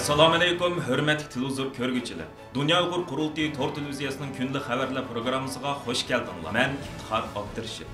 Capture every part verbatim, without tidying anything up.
ئەسسالامۇئەلەيكۇم، ھۆرمەتلىك تېلېۋىزور كۆرگۈچىلەر! دۇنيا ئۇيغۇر قۇرۇلتىيى تور تېلېۋىزىيەسىنىڭ كۈندىلىك خەۋەرلەر پروگراممىسىغا خۇش كەلدىڭلار. مەن ئىپتىخار ئابدۇرېشىت.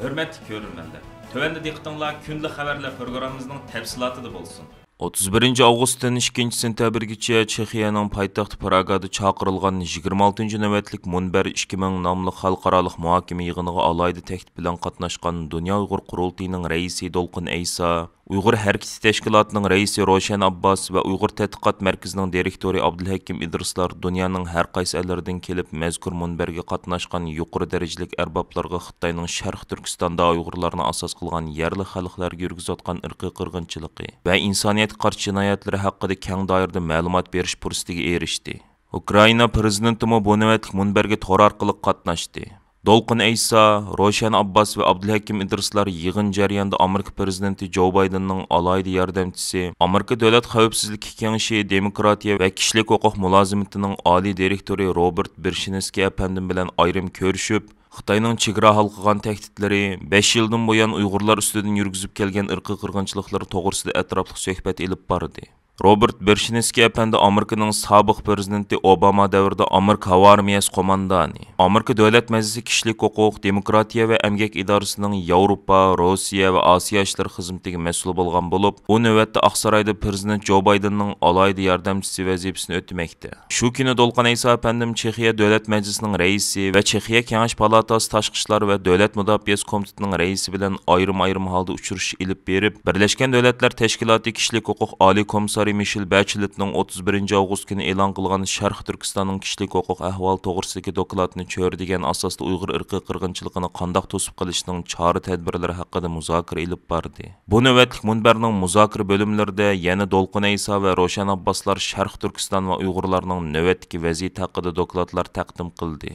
ھۆرمەتلىك كۆرۈرمەنلەر، تۆۋەندە دىققىتىڭلار كۈندىلىك خەۋەرلەر پروگراممىمىزنىڭ تەپسىلاتىدا بولسۇن. ئوتتۇز بىرىنچى ئاۋغۇستتىن ئىككىنچى سېنتەبىرگىچە چېخىيەنىڭ پايتەختى پراگادا چاقىرىلغان يىگىرمە ئالتىنچى نۆۋەتلىك مۇنبەر ئىككى مىڭ ناملىق خەلقئارالىق مۇھاكىمە يىغىنىغا ئالاھىدە تەكلىپ بىلەن قاتناشقان دۇنيا ئۇيغۇر قۇرۇلتىيىنىڭ رەئىسى دولقۇن ئەيسا، ئۇيغۇر ھەرىكىتى تەشكىلاتىنىڭ رەئىسى روشەن ئابباس ۋە ئۇيغۇر تەتقىقات مەركىزىنىڭ دىرېكتورى ئابدۇلھەكىم ئىدرىسلار دۇنيانىڭ ھەر قايسى ئەللىرىدىن كېلىپ، مەزكۇر مۇنبەرگە قاتناشقان يۇقىرى دەرىجىلىك ئەربابلارغا خىتاينىڭ شەرقىي تۈركىستاندا ئۇيغۇرلارنى ئاساس قىلغان يەرلىك خەلقلەرگە يۈرگۈزۈۋاتقان ئىرقىي قىرغىنچىلىقى ۋە ئىنسانىيەتكە قارشى جىنايەتلىرى ھەققىدە كەڭ دائىرىدە مەلۇمات بېرىش پۇرسىتىگە ئېرىشتى. ئۇكرائىنا پىرېزىدېنتىمۇ بۇ نۆۋەتلىك مۇنبەرگە تور ئارقىلىق قاتناشتى. دولقۇن ئەيسا، روشەن ئابباس ۋە ئابدۇلھەكىم ئىدرىسلار يىغىن جەريانىدا ئامېرىكا پىرېزىدېنتى جو بايدېننىڭ ئالاھىدە ياردەمچىسى، ئامېرىكا دۆلەت خەۋپسىزلىك كېڭىشى دېموكراتىيە ۋە كىشىلىك ھوقۇق مۇلازىمىتىنىڭ ئالىي دىرېكتورى روبېرت بېرشىنسكىي ئەپەندىم بىلەن ئايرىم كۆرۈشۈپ، خىتاينىڭ چېگرا ھالقىغان تەھدىتلىرى، بەش يىلدىن بۇيان ئۇيغۇرلار ئۈستىدىن يۈرگۈزۈپ كەلگەن ئىرقىي قىرغىنچىلىقلىرى توغرىسىدا ئەتراپلىق سۆھبەت ئېلىپ باردى. روبېرت بېرشىنسكىي ئەپەندى ئامېرىكىنىڭ سابىق پىرېزىدېنتى ئوباما دەۋرىدە ئامېرىكا ھاۋا ئارمىيەسى قوماندانى، ئامېرىكا دۆلەت مەجلىسى كىشىلىك ھوقۇق، دېموكراتىيە ۋە ئەمگەك ئىدارىسىنىڭ ياۋروپا، روسىيە ۋە ئاسىيا ئىشلىرى خىزمىتىگە مەسئۇل بولغان بولۇپ، ئۇ نۆۋەتتە ئاقسارايدا پىرېزىدېنت جو بايدېننىڭ ئالاھىدە ياردەمچىسى ۋەزىپىسىنى ئۆتىمەكتە. شۇ كۈنى دولقۇن ئەيسا ئەپەندىم چېخىيە دۆلەت مەجلىسىنىڭ رەئىسى ۋە چېخىيە كېڭەش پالاتاسى تاشقى ئىشلار ۋە دۆلەت مۇداپىئەسى كومىتېتىنىڭ رەئىسى بىلەن ئايرىم-ئايرىم ھالدا ئۇچرىشىش ئېلىپ بېرىپ، بىرلەشكەن دۆلەتلەر تەشكىلاتى كىشىلىك ھوقۇق ئالىي كومىسسارى مىشېل بەچلېتنىڭ ئوتتۇز بىرىنچى ئاۋغۇست كۈنى ئېلان قىلغان شەرقىي تۈركىستاننىڭ كىشىلىك ھوقۇق ئەھۋالى توغرىسىدىكى دوكلاتىنى چۆرىدىگەن ئاساستا ئۇيغۇر ئىرقىي قىرغىنچىلىقىنى قانداق توسۇپ قېلىشنىڭ چارە-تەدبىرلىرى ھەققىدە مۇزاكىرە ئېلىپ باردى. بۇ نۆۋەتلىك مۇنبەرنىڭ مۇزاكىرە بۆلۈملىرىدە يەنە دولقۇن ئەيسا ۋە روشەن ئابباسلار شەرقىي تۈركىستان ۋە ئۇيغۇرلارنىڭ نۆۋەتتىكى ۋەزىيىتى ھەققىدە دوكلاتلار تەقدىم قىلدى.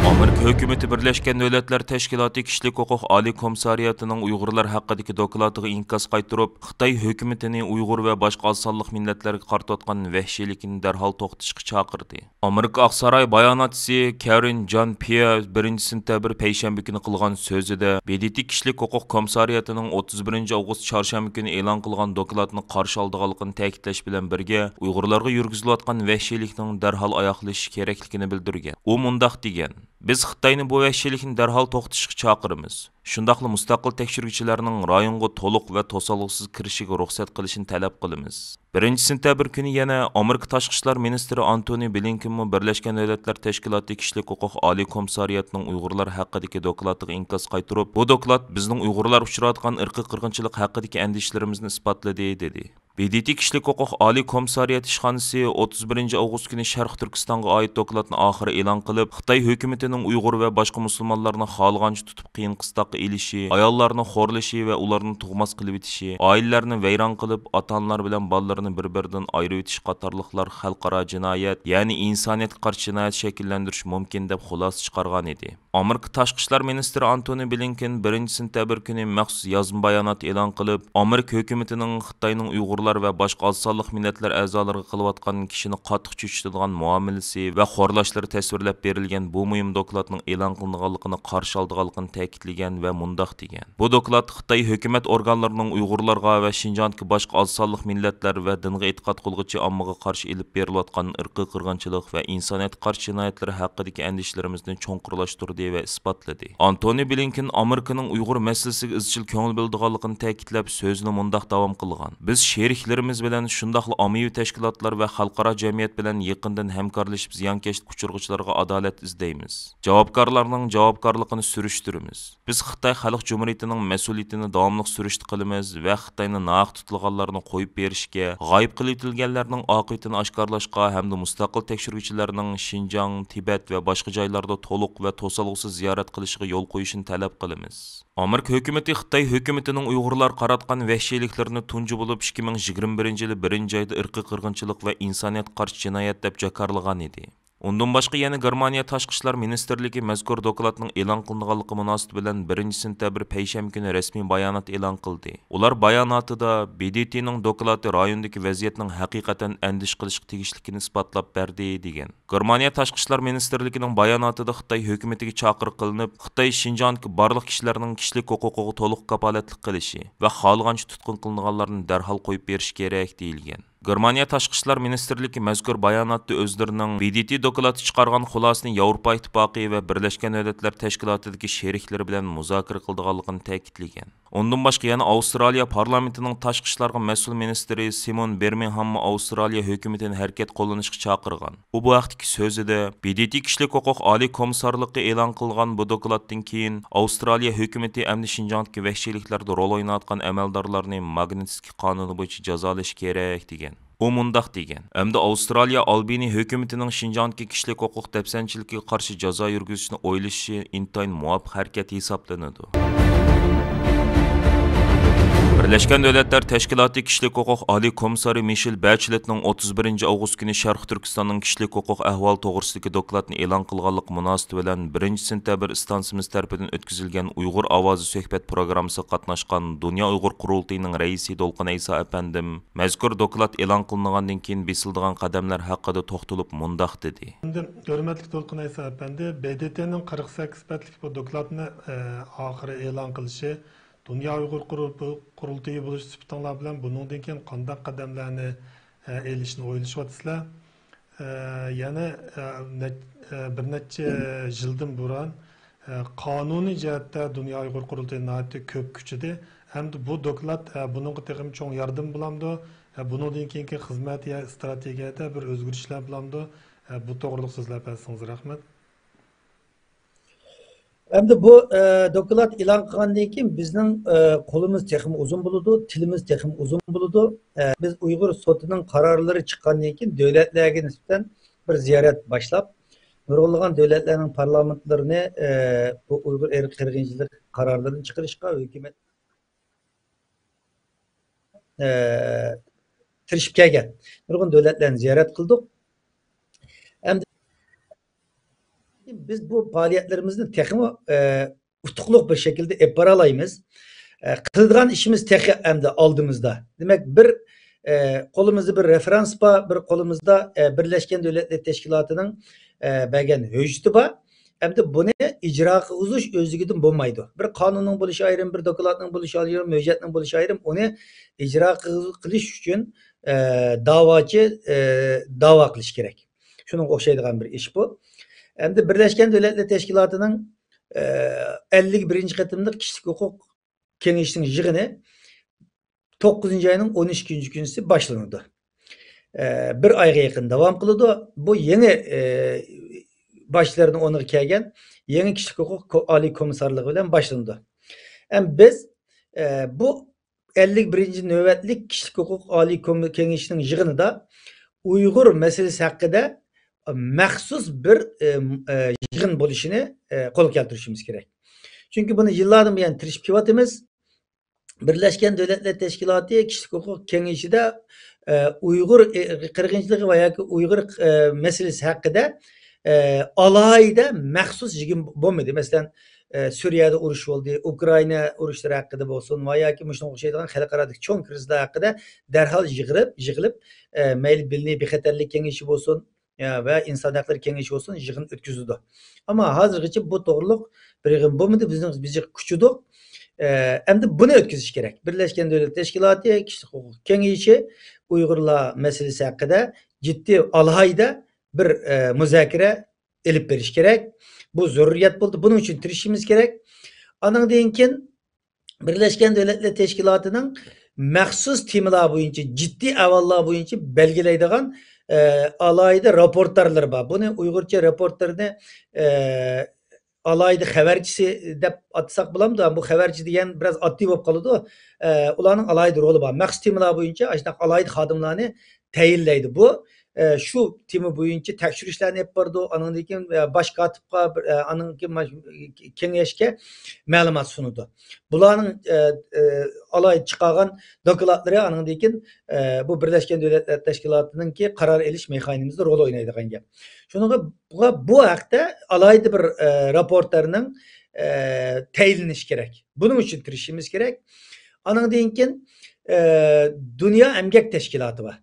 ئامېرىكا ھۆكۈمىتى بىرلەشكەن دۆلەتلەر تەشكىلاتى كىشىلىك ھوقۇق ئالىي كومىسسارىياتىنىڭ ئۇيغۇرلار ھەققىدىكى دوكلاتىغا ئىنكاس قايتۇرۇپ، خىتاي ھۆكۈمىتىنى ئۇيغۇر ۋە باشقا ئاز سانلىق مىللەتلەرگە قارىتىۋاتقان ۋەھشىيلىكىنى دەرھال توختىتىشقا چاقىردى. ئامېرىكا ئاقساراي باياناتچىسى كارىن جان پيېر بىرىنچى سېنتەبىر پەيشەنبە كۈنى قىلغان سۆزىدە، ب د ت كىشىلىك ھوقۇق كومىسسارىياتىنىڭ ئوتتۇز بىرىنچى ئاۋغۇست چارشەنبە كۈنى ئېلان قىلغان دوكلاتنى قارشى ئالىدىغانلىقىنى تەكىتلەش بىلەن بىرگە، ئۇيغۇرلارغا يۈرگۈزۈلۈۋاتقان ۋەھشىيلىكنىڭ دەرھال ئاياغلىشىشى كېرەكلىكىنى بىلدۈرگەن. ئۇ مۇنداق دېگەن: «بىز خىتاينى بۇ ۋەھشىيلىكنى دەرھال توختىتىشقا چاقىرىمىز. شۇنداقلا مۇستەقىل تەكشۈرگۈچىلەرنىڭ رايونغا تولۇق ۋە توسالغۇسىز كىرىشىگە رۇخسەت قىلىشىنى تەلەپ قىلىمىز.» بىرىنچى سېنتەبىر كۈنى يەنە ئامېرىكا تاشقى ئىشلار مىنىستىرى ئانتونى بلىنكېنمۇ بىرلەشكەن دۆلەتلەر تەشكىلاتى كىشىلىك ھوقۇق ئالىي كومىسسارىياتىنىڭ ئۇيغۇرلار ھەققىدىكى دوكلاتىغا ئىنكاس قايتۇرۇپ، بۇ دوكلات بىزنىڭ ئۇيغۇرلار ئۇچراۋاتقان ئىرقىي قىرغىنچىلىق ھەققىدىكى ئەندىشىلىرىمىزنى ئىسپاتلىدى، دېدى. ب د ت كىشىلىك ھوقۇق ئالىي كومىسسارىيەت ئىشخانىسى ئوتتۇز بىرىنچى ئاۋغۇست كۈنى شەرقىي تۈركىستانغا ئائىت دوكلاتنى ئاخىرى ئېلان قىلىپ، خىتاي ھۆكۈمىتىنىڭ ئۇيغۇر ۋە باشقا مۇسۇلمانلارنى خالىغانچە تۇتۇپ، قىيىن قىستاققا ئېلىشى، ئاياللارنى خورلىشى ۋە ئۇلارنى تۇغماس قىلىۋېتىشى، ئائىلىلەرنى ۋەيران قىلىپ، ئاتا-ئانىلار بىلەن بالىلىرىنى بىر-بىرىدىن ئايرىۋېتىش قاتارلىقلار خەلقئارا جىنايەت، يەنى ئىنسانىيەتكە قارشى جىنايەت شەكىللەندۈرۈشى مۇمكىن، دەپ خۇلاسە چىقارغانىدى. ئامېرىكا تاشقى ئىشلار مىنىستىرى ئانتونى بلىنكېن بىرىنچى سېنتەبىر كۈنى مەخسۇس يازما بايانات ئېلان قىلىپ، ئامېرىكا ھۆكۈمىتىنىڭ خىتاينىڭ ئۇيغۇرلار ۋە باشقا ئاز سانلىق مىللەتلەر ئەزالىرىغا قىلىۋاتقان كىشىنى قاتتىق چۆچۈتىدىغان مۇئامىلىسى ۋە خورلاشلىرى تەسۋىرلەپ بېرىلگەن بۇ مۇھىم دوكلاتنىڭ ئېلان قىلىنغانلىقىنى قارشى ئالىدىغانلىقىنى تەكىتلىگەن ۋە مۇنداق دېگەن: «بۇ دوكلات خىتاي ھۆكۈمەت ئورگانلىرىنىڭ ئۇيغۇرلارغا ۋە شىنجاڭدىكى باشقا ئاز سانلىق مىللەتلەر ۋە دىنغا ئېتىقاد قىلغۇچى ئاممىغا قارشى ئېلىپ بېرىلىۋاتقان ئىرقىي قىرغىنچىلىق ۋە ئىنسانىيەتكە قارشى جىنايەتلىرى ھەققىدىكى ئەندىشىلىرىمىزنى چوڭقۇرلاشتۇردى ۋە ئىسپاتلىدى.» ئانتونى بلىنكېن ئامېرىكىنىڭ ئۇيغۇر مەسىلىسىگە ئىزچىل كۆڭۈل بۆلىدىغانلىقىنى تەكىتلەپ، سۆزىنى مۇنداق داۋام قىلغان: «بىز شېرىكلىرىمىز بىلەن، شۇنداقلا ئاممىۋى تەشكىلاتلار ۋە خەلقئارا جەمئىيەت بىلەن يېقىندىن ھەمكارلىشىپ، زىيانكەشلىككە ئۇچرىغۇچىلارغا ئادالەت ئىزدەيمىز. جاۋابكارلارنىڭ جاۋابكارلىقىنى سۈرۈشتۈرىمىز. بىز خىتاي خەلق جۇمھۇرىيىتىنىڭ مەسئۇلىيىتىنى داۋاملىق سۈرۈشتە قىلىمىز ۋە خىتاينى ناھەق تۇتۇلغانلارنى قويۇپ بېرىشكە، غايىب قىلىۋېتىلگەنلەرنىڭ ئاقىۋىتىنى ئاشكارىلاشقا ھەمدە مۇستەقىل تەكشۈرگۈچىلەرنىڭ شىنجاڭ، تىبەت ۋە باشقا جايلاردا تولۇق ۋە توسالغۇسىز زىيارەت قىلىشىغا يول قويۇشىنى تەلەپ قىلىمىز.» ئامېرىكا ھۆكۈمىتى خىتاي ھۆكۈمىتىنىڭ ئۇيغۇرلارغا قاراتقان ۋەھشىيلىكلىرىنى تۇنجى بولۇپ ئىككى مىڭ يىگىرمە بىرىنچى يىلى بىرىنچى ئايدا ئىرقىي قىرغىنچىلىق ۋە ئىنسانىيەتكە قارشى جىنايەت دەپ جاكارلىغان ئىدى. ئۇندىن باشقا يەنە گېرمانىيە تاشقى ئىشلار مىنىستىرلىكى مەزكۇر دوكلاتنىڭ ئېلان قىلىنغانلىقى مۇناسىۋىتى بىلەن بىرىنچى سېنتەبىر پەيشەنبە كۈنى رەسمىي بايانات ئېلان قىلدى. ئۇلار باياناتىدا بېدېتىنىڭ دوكلاتى رايوندىكى ۋەزىيەتنىڭ ھەقىقەتەن ئەندىشە قىلىشقا تېگىشلىكىنى ئىسپاتلاپ بەردى، دېگەن. گېرمانىيە تاشقى ئىشلار مىنىستىرلىكىنىڭ باياناتىدا خىتاي ھۆكۈمىتىگە چاقىرىق قىلىنىپ، خىتاي شىنجاڭدىكى بارلىق كىشىلەرنىڭ كىشىلىك ھوقۇقىغا تولۇق كاپالەتلىك قىلىشى ۋە خالىغانچە تۇتقۇن قىلىنغانلارنى دەرھال قويۇپ بېرىشى كېرەك، دېيىلگەن. گېرمانىيە تاشقى ئىشلار مىنىستىرلىكى مەزكۇر باياناتتا ئۆزلىرىنىڭ بېدېتى دوكلاتى چىقارغان خۇلاسىنى ياۋروپا ئىتتىپاقى ۋە بىرلەشكەن دۆلەتلەر تەشكىلاتىدىكى شېرىكلىرى بىلەن مۇزاكىرە قىلىدىغانلىقىنى تەكىتلىگەن. ئۇندىن باشقا يەنە ئاۋسترالىيە پارلامېنتىنىڭ تاشقى ئىشلارغا مەسئۇل مىنىستىرى سىمون بىرمىنغھاممۇ ئاۋسترالىيە ھۆكۈمىتىنى ھەرىكەت قوللىنىشقا چاقىرغان. ئۇ بۇ ھەقتىكى سۆزىدە، بېدېتى كىشىلىك ھوقۇق ئالىي كومىسسارلىقى ئېلان قىلغان بۇ دوكلاتتىن كېيىن، ئاۋسترالىيە ھۆكۈمىتى ئەمدى شىنجاڭدىكى ۋەھشىيلىكلەردە رول ئويناۋاتقان ئەمەلدارلارنى ماگنىتسكىي قانۇنى بويىچە جازالاش كېرەك، دېگەن. ئۇ مۇنداق دېگەن، ئەمدى ئاۋسترالىيە ئالبىنى ھۆكۈمىتىنىڭ شىنجاڭدىكى كىشىلىك ھوقۇق دەپسەندىچىلىكىگە قارشى جازا يۈرگۈزۈشنى ئويلىشىشى ئىنتايىن مۇۋاپىق ھەرىكەت ھېسابلىنىدۇ. بىرلەشكەن دۆلەتلەر تەشكىلاتى كىشىلىك ھوقۇق ئالىي كومىسسارى مىشېل بەچلېتنىڭ ئوتتۇز بىرىنچى ئاۋغۇست كۈنى شەرقىي تۈركىستاننىڭ كىشىلىك ھوقۇق ئەھۋالى توغرىسىدىكى دوكلاتنى ئېلان قىلغانلىقى مۇناسىۋىتى بىلەن بىرىنچى سېنتەبىر ئىستانسىمىز تەرىپىدىن ئۆتكۈزۈلگەن ئۇيغۇر ئاۋازى سۆھبەت پروگراممىسىغا قاتناشقان دۇنيا ئۇيغۇر قۇرۇلتىيىنىڭ رەئىسى دولقۇن ئەيسا ئەپەندىم مەزكۇر دوكلات ئېلان قىلىنغاندىن كېيىن بېسىلىدىغان قەدەملەر ھەققىدە توختىلىپ مۇنداق دېدى. ئەمدى ھۆرمەتلىك دولقۇن ئەيسا ئەپەندى، ب د ت نىڭ قىرىق سەككىز بەتلىك بۇ دوكلاتنى، ئە، ئاخىرى ئېلان قىلىشى، دۇنيا ئۇيغۇر قۇرۇ-، قۇرۇلتىيى بولۇش سۈپىتىڭلار بىلەن بۇنىڭدىن كېيىن قانداق قەدەملەرنى، ئە، ئېلىشنى ئويلىشىۋاتىسىلەر؟ ئە، يەنە، ئە، نەچ-، ئە، بىر نەچچە يىلدىن بۇرۇن، ئە، قانۇنىي جەھەتتە دۇنيا ئۇيغۇر قۇرۇلتىيى ناھايىتى كۆپ كۈچىدى. ئەمدى بۇ دوكلات، ئە، بۇنىڭغا تېخىمۇ چوڭ ياردىمى بولامدۇ؟ ئە، بۇنىڭدىن كېيىنكى خىزمەت يا ئىستراتېگىيەدە بىر ئۆزگىرىشلەر بولامدۇ؟ ئە، بۇ توغرىلىق سۆزلەپ بەرسىڭىز رەھمەت. ئەمدى بۇ، ئە، دوكلات ئېلان قىلغاندىن كېيىن بىزنىڭ، ئە، قولىمىز تېخىمۇ ئۇزۇن بولىدۇ، تىلىمىز تېخىمۇ ئۇزۇن بولىدۇ. ئە، بىز ئۇيغۇر سوتىنىڭ قارارلىرى چىققاندىن كېيىن دۆلەتلەرگە نىسبەتەن بىر زىيارەت باشلاپ، نۇرغۇنلىغان دۆلەتلەرنىڭ پارلامېنتلىرىنى، ئە، بۇ ئۇيغۇر ئىرقىي قىرغىنچىلىق قارارلىرىنى چىقىرىشقا ھۆكۈمەت، ئە، تىرىشىپ كەلگەن نۇرغۇن دۆلەتلەرنى زىيارەت قىلدۇق. ئەمدى بىز بۇ پائالىيەتلىرىمىزنى تېخىمۇ، ئە، ئۇتۇقلۇق بىر شەكىلدە ئېلىپ بارالايمىز. ئە، قىلىدىغان ئىشىمىز تېخى ئەمدى ئالدىمىزدا. دېمەك، بىر، ئە، قولىمىزدا بىر رېفېرانس بار، بىر قولىمىزدا، ئە، بىرلەشكەن دۆلەتلەر تەشكىلاتىنىڭ، ئە، بەرگەن ھۆججىتى بار. ئەمدى بۇنى ئىجرا قىلغۇزۇش ئۆزلۈكىدىن بولمايدۇ. بىر قانۇننىڭ بولۇشى ئايرىم، بىر دوكلاتنىڭ بولۇشى ئايرىم، ھۆججەتنىڭ بولۇشى ئايرىم. ئۇنى ئىجرا قىل-، قىلىش ئۈچۈن، ئە، داۋاچى، ئە، داۋا قىلىشى كېرەك. شۇنىڭغا ئوخشايدىغان بىر ئىش بۇ. ئەمدى بىرلەشكەن دۆلەتلەر تەشكىلاتىنىڭ، ئە، ئەللىك بىرىنچى قېتىملىق كىشىلىك ھوقۇق كېڭىشىنىڭ يىغىنى توققۇزىنچى ئاينىڭ ئون ئىككىنچى كۈنى باشلىنىدۇ. ئە، بىر ئايغا يېقىن داۋام قىلىدۇ. بۇ يېڭى، ئە، باشلىرىنىڭ ئورنىغا كەلگەن يېڭى كىشىلىك ھوقۇق كو-، ئالىي كومىسسارلىقى بىلەن باشلىنىدۇ. ئەمما بىز، ئە، بۇ ئەللىك بىرىنچى نۆۋەتلىك كىشىلىك ھوقۇق ئالىي كوم-، كېڭىشىنىڭ يىغىنىدا ئۇيغۇر مەسىلىسى ھەققىدە مەخسۇس بىر، ئە، ئە، يىغىن بولۇشىنى، ئە، قولغا كەلتۈرۈشىمىز كېرەك. چۈنكى بۇنى يىللاردىن بۇيان تىرىشىپ كېلىۋاتىمىز. بىرلەشكەن دۆلەتلەر تەشكىلاتى كىشىلىك ھوقۇق كېڭىشىدە، ئە، ئۇيغۇر، ئە، قىرغىنچىلىقى ۋە ياكى ئۇيغۇر، ئە، مەسىلىسى ھەققىدە، ئە، ئالاھىدە مەخسۇس يىغىن بولمىدى. مەسىلەن، ئە، سۈرىيەدە ئۇرۇش بولدى، ئۇكرائىنا ئۇرۇشلىرى ھەققىدە بولسۇن ۋە ياكى مۇشۇنىڭغا ئوخشايدىغان خەلقئارادىكى چوڭ كىرىزىسلار ھەققىدە دەرھال يىغىلىپ، يىغىلىپ، ئە، مەيلى بىلنى بىخەتەرلىك كېڭىشى بولسۇن، ئە، ۋە ئىنسان ھەقلىرى كېڭىشى بولسۇن، يىغىن ئۆتكۈزىدۇ. ئەمما ھازىرغىچە بۇ توغرۇلۇق بىر يىغىن بولمىدى، بىزنىڭ، بىز كۈچىدۇق. ئە، ئەمدى بۇنى ئۆتكۈزۈش كېرەك. بىرلەشكەن دۆلەتلەر تەشكىلاتى، كىشىلىك ھوقۇق كېڭىشى ئۇيغۇرلار مەسىلىسى ھەققىدە جىددىي، ئالاھىدە بىر، ئە، مۇزاكىرە ئېلىپ بېرىش كېرەك. بۇ زۆرۈرىيەت بولدى. بۇنىڭ ئۈچۈن تىرىشىشىمىز كېرەك. ئانىڭدىن كېيىن بىرلەشكەن دۆلەتلەر تەشكىلاتىنىڭ مەخسۇس تېمىلار بويىچە، جىددىي ئەھۋاللار بويىچە بەلگىلەيدىغان، ئە، ئالاھىدە راپورتارلىرى بار. بۇنى ئۇيغۇرچە راپورتارنى، ئە، ئالاھىدە خەۋەرچىسى دەپ ئاتىساق بولامدۇ؟ بۇ خەۋەرچى دېگەن بىراز ئاددىي بولۇپ قالىدۇ. ئە، ئۇلارنىڭ ئالاھىدە رولى بار. مەخسۇس تېمىلار بويىچە ئاشۇنداق ئالاھىدە خادىملارنى تەيىنلەيدۇ. بۇ، ئە، شۇ تېما بويىچە تەكشۈرۈشلەرنى ئېلىپ بارىدۇ. ئانىڭدىن كېيىن، ئە، باش كاتىپقا بىر، ئە، ئانىڭدىن كېيىن ماش-، كېڭەشكە مەلۇمات سۇنىدۇ. بۇلارنىڭ، ئە، ئە، ئالاھىدە چىقارغان دوكلاتلىرى ئانىڭدىن كېيىن، ئە، بۇ بىرلەشكەن دۆلەتلەر تەشكىلاتىنىڭكى قارار ئېلىش مېخانىزمىدا رول ئوينايدىغان گەپ. شۇنىڭغا بۇ، بۇ ھەقتە ئالاھىدە بىر، ئە، راپورتېرنىڭ، ئە، تەيىنلىنىشى كېرەك. بۇنىڭ ئۈچۈن تىرىشىشىمىز كېرەك. ئانىڭدىن كېيىن، ئە، دۇنيا ئەمگەك تەشكىلاتى بار.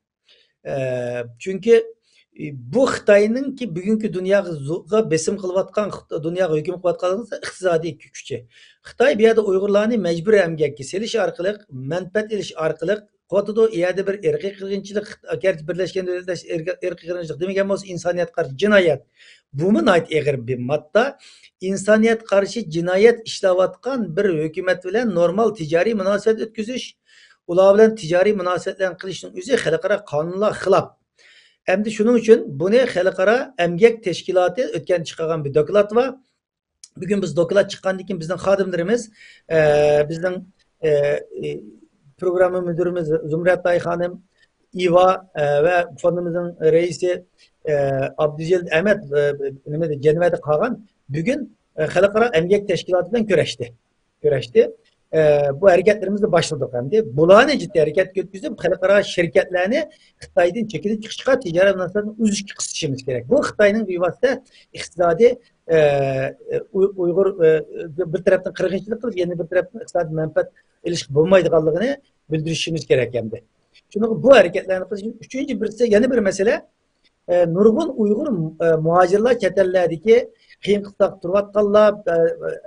ئە، چۈنكى، ئى، بۇ خىتاينىڭكى بۈگۈنكى دۇنياغا زو-، غا بېسىم قىلىۋاتقان، خىت-، دۇنياغا ھۆكۈم قىلىۋاتقان ئىقتىسادىي كۈچى. خىتاي بۇ يەردە ئۇيغۇرلارنى مەجبۇرىي ئەمگەككە سېلىش ئارقىلىق، مەنپەئەت ئېلىش ئارقىلىق قىلىۋاتىدۇ. ئۇ يەردە بىر ئىرقىي قىرغىنچىلىق، گەرچە بىرلەشكەن دۆلەتلەر ئىرقىي، ئىرقىي قىرغىنچىلىق دېمىگەن بولسا، ئىنسانىيەتكە قارشى جىنايەت. بۇمۇ ناھايىتى ئېغىر بىر ماددا. ئىنسانىيەتكە قارشى جىنايەت ئىشلەۋاتقان بىر ھۆكۈمەت بىلەن نورمال تىجارىي مۇناسىۋەت ئۆتكۈزۈش، ئۇلار بىلەن تىجارىي مۇناسىۋەتلەرنى قىلىشنىڭ ئۆزى خەلقئارا قانۇنلارغا خىلاپ. ئەمدى شۇنىڭ ئۈچۈن بۇنى خەلقئارا ئەمگەك تەشكىلاتى ئۆتكەندە چىقارغان بىر دوكلات بار. بۈگۈن بىز دوكلات چىققاندىن كېيىن بىزنىڭ خادىملىرىمىز، ئە، بىزنىڭ، ئە، ئى، پروگرامما مۇدىرىمىز زۇمرەت ئاي خانىم، ئىۋا، ئە، ۋە فوندىمىزنىڭ رەئىسى، ئە، ئابدۇجېلىل ئەمەت، ئە، نېمىدە، جەنۋەدە قالغان. بۈگۈن، ئە، خەلقئارا ئەمگەك تەشكىلاتى بىلەن كۆرۈشتى. كۆرۈشتى. ئە، بۇ ھەرىكەتلىرىمىزنى باشلىدۇق ئەمدى. بۇلارنى جىددىي ھەرىكەتكە ئۆتكۈزۈپ، خەلقئارا شىركەتلەرنى خىتايدىن چېكىنىپ چىقىشقا، تىجارەت مۇناسىۋەتنى ئۈزۈشكە قىستىشىمىز كېرەك. بۇ خىتاينىڭ بىۋاسىتە ئىقتىسادىي، ئە، ئۇي-، ئۇيغۇر، ئە، بىر تەرەپتىن قىرغىنچىلىق قىلىپ، يەنە بىر تەرەپتىن ئىقتىسادىي مەنپەئەت ئېلىشقا بولمايدىغانلىقىنى بىلدۈرۈشىمىز كېرەك ئەمدى. شۇنىڭغا بۇ ھەرىكەتلەرنى قىلىش ئۈچىنچى بىرسى، يەنە بىر مەسىلە، ئە، نۇرغۇن ئۇيغۇر، ئە، مۇھاجىرلار چەت ئەللەردىكى قىيىن قىستاقتا تۇرۇۋاتقانلار، ئە،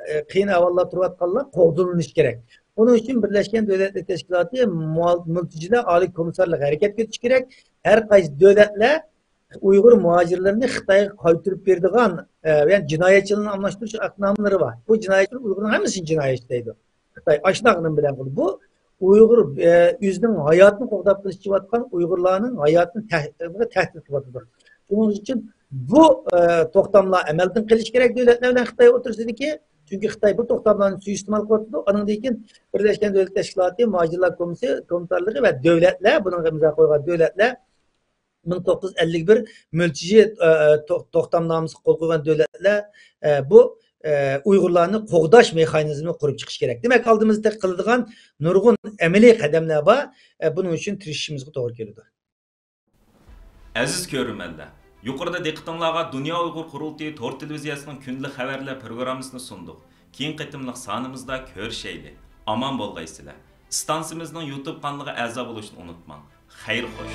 ئە، قىيىن ئەھۋالدا تۇرۇۋاتقانلار قوغدىلىنىشى كېرەك. بۇنىڭ ئۈچۈن بىرلەشكەن دۆلەتلەر تەشكىلاتى مۇ-، مۇلتىجىلەر ئالىي كومىسسارلىقى ھەرىكەتكە ئۆتۈشى كېرەك. ھەر قايسى دۆلەتلەر ئۇيغۇر مۇھاجىرلىرىنى خىتايغا قايتۇرۇپ بېرىدىغان، ئە، يەنى جىنايەتچىلەرنى ئالماشتۇرۇش ئاقىملىرى بار. بۇ جىنايەتچىلەر ئۇيغۇرنىڭ ھەممىسىنى جىنايەتچى دەيدۇ. خىتاي ئاشۇنداق نېمە بىلەن قىلدى. بۇ ئۇيغۇر، ئە، ئۆزىنىڭ ھاياتىنى قوغداپ قېلىشىۋاتقان ئۇيغۇرلارنىڭ ھاياتىنى تەھ-، تەھدىت قىلىۋاتىدۇ. شۇنىڭ ئۈچۈن بۇ، ئە، توختاملار ئەمەلدىن قېلىشى كېرەك دۆلەتلەر بىلەن خىتاي ئوتتۇرىسىدىكى. چۈنكى خىتاي بۇ توختاملارنى سۇيىئىستېمال قىلىۋاتىدۇ. ئانىڭدىن كېيىن بىرلەشكەن دۆلەتلەر تەشكىلاتى، مۇھاجىرلار كومىسسىيە-، كومىسسارلىقى ۋە دۆلەتلەر، بۇنىڭغا ئىمزا قويغان دۆلەتلەر مىڭ توققۇز يۈز ئەللىك بىر مۆلچىجى، ئە، تو-، توختامنامىسىغا قول قويغان دۆلەتلەر، ئە، بۇ، ئە، ئۇيغۇرلارنى قوغداش مېخانىزمىنى قۇرۇپ چىقىشى كېرەك. دېمەك، ئالدىمىزدا قىلىدىغان نۇرغۇن ئەمەلىي قەدەملەر بار. ئە، بۇنىڭ ئۈچۈن تىرىشىشىمىزغا توغرا كېلىدۇ. ئەزىز كۆرۈرمەنلەر، يۇقىرىدا دىققىتىڭلارغا دۇنيا ئۇيغۇر قۇرۇلتىيى تور تېلېۋىزىيەسىنىڭ كۈندىلىك خەۋەرلەر پروگراممىسىنى سۇندۇق. كېيىنكى قېتىملىق سانىمىزدا كۆرۈشەيلى. ئامان بولغايسىلەر. ئىستانسىمىزنىڭ يۇتۇب قانىلىغا ئەزا بولۇشنى ئۇنتۇماڭ. خەير خوش.